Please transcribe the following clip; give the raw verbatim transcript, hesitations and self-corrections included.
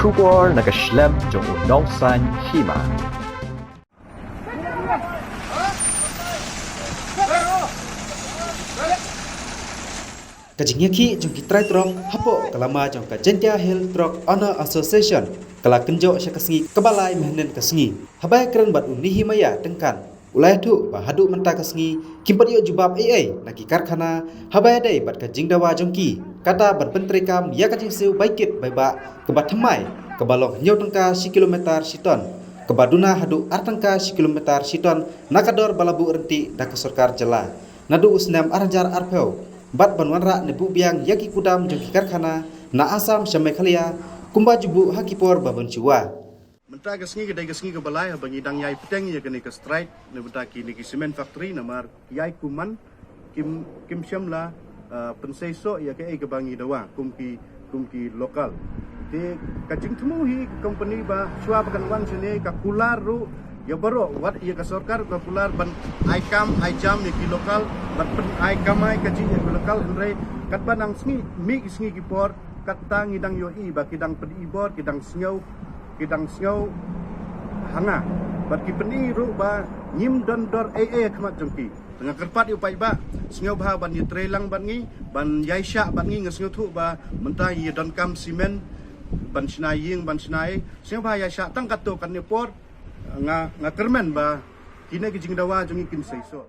Khubor na ka shlem jong u nongsan hima. Ka jingïakhih jong ki trai trok hapoh ka lama jong ka Jaintia Hills Truck Owner Association ka la kynjoh sha ka sngi kaba lai mynhynnin ka sngi. Haba ïakren bad u Nehemiah Tyngkan, u la ïathuh ba haduh mynta ka sngi kim pat ïoh jubab ei ei na ki karkhana haba ïadei bad ka jingdawa jong ki, kata ban pyntreikam ïa ka jingsiew bai kit bai bah kaba thymmai, kaba long hynñiew tyngka shi kilometer shi ton, kaba duna haduh ar tyngka shi kilometer shi ton na ka dor ba la buh ryntih da ka sorkar jylla naduh u snem ar hajar arphew, bad ban wanrah ne buh biang ïa ki kudam jong ki karkhana na Assam sha Meghalaya kumba ju buh ha ki por ba bun shuwa. Mynta ka sngi ka dei ka sngi kaba lai haba ngi dang ïai bteng ïa kane ka strike na bynta kine ki cement factory, namar ïai kumman kim, kim shym la, uh, pynseisoh ïa kaei kaba ngi dawa kum ki, kum ki local. Te ka jingthmu hi ka company ba shuwa ba kan wan shane ka kular ruh ïa baroh, wat ïa ka sorkar ka kular ban ai kam ai jam ïa ki local, ban pyn ai kamai kajih ïa ki local, hynrei katba nang sngi mih ki sngi ki por, katta ngi dang ïohi ba ki dang pyni bor, ki dang sngew, ki dang sngew hanga. Bad ki pyni ruh ba ngim don dor ei ei ha khmat jong ki. Nga kyrpad ïa u paidbah, sngewbha ban ïatrei lang bad ngi, ban ïai shah bad ngi. Nga sngewthuh ba mynta ngi donkam cement ban shna ïing, ban shna ei. Sngewbha ïai shah tang katto katne por. Nga, nga kyrmen ba kine ki jingdawa jong ngi kin seisoh.